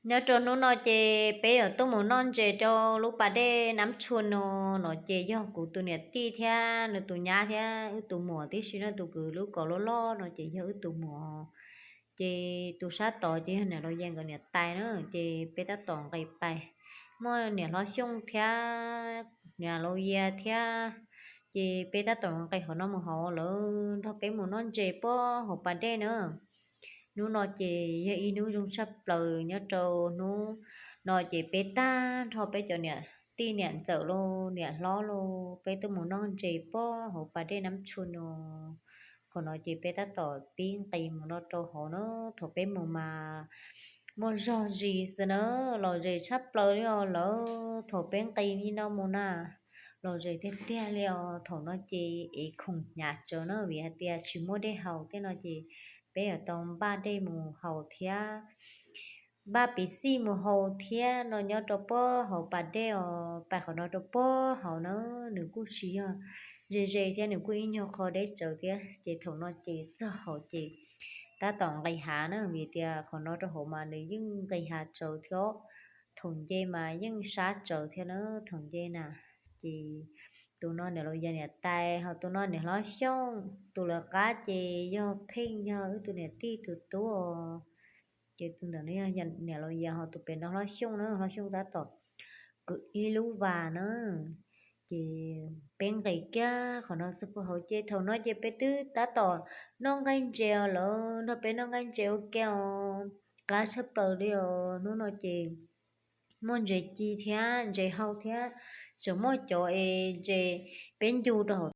Nyob rau hnub no ces peb yuav tuaj mus noj ntses rau lub pas dej Nab Tshua no. No ces yog kuv tus niam tij thiab nws tus nyab thiab wb tus muam tib si no, tus kwv lub kaus loj loj no ces yog wb tus muam. Ces tus sab tod ces yog niam laus yas nkawd niam tais na. Ces peb tab tom nqis pais, muaj niam hlob Xyooj thiab niam laus yas thiab. Ces peb tab tom nqis qhov no mus hauv, lawv nrog peb mus noj ntses puag hauv pas dej na. Hnub no ces yog ib hnub zoo tshaj plaws nyob rau hnub no ces peb tag nrho peb cov niam tij niam ntxawm los niam hlob los peb tuaj mus noj ntses puag hauv pas dej Nab Tshua no. Qhov no ces peb tab tom pib nqis mus no rau hauv na. Thaum peb mus mas muaj zog zis xwb na, los zes tshaj plaws li os lawv. Thaum peb nqis li no mus na, los zes tiag tiag li os. Thaum no ces ev khoom hnyav tsawv na, vim hais tias tsis muaj dej haus tej no ces peb yuav tau npaj dej mus haus thiab npaj piv xij mus haus thiab no nyob rau puag hauv pas dej os. Pais qhov no rau puag hauv na, nws kuj tsis yog ze ze thiab, nws kuj ib nyuag qho deb tsawv thiab. Ces thaum no ces txog hauv ces tab tom nqis hav na, vim tias qhov no rau hauv mas nws yeej nqis hav tsawv thiab. Thaum nce mas yeej sab tsawv thiab na, thaum nce na. Ces tus no niam laus yas niam tais, ho tus no niam hlob Xyooj, tus lawv qab ces yog Pheej, yog wb tus niam tij tus tub os. Ces tus ntawm no yog niam laus yas, ho tus pem no hlob Xyooj na, hlob Xyooj tab tom kwv ib lub vas na. Ces peb nqis kiag qhov no xwb puag hauv ces thaum no ces peb twb tab tom noj nqaij ntses os lawv, nrog peb noj nqaij ntses ua ke os. Qab tshaj plaws li os. Hnub no ces muaj ntses ci thiab ntses hau thiab, tseem muaj cov es ntses peb ncu rau hauv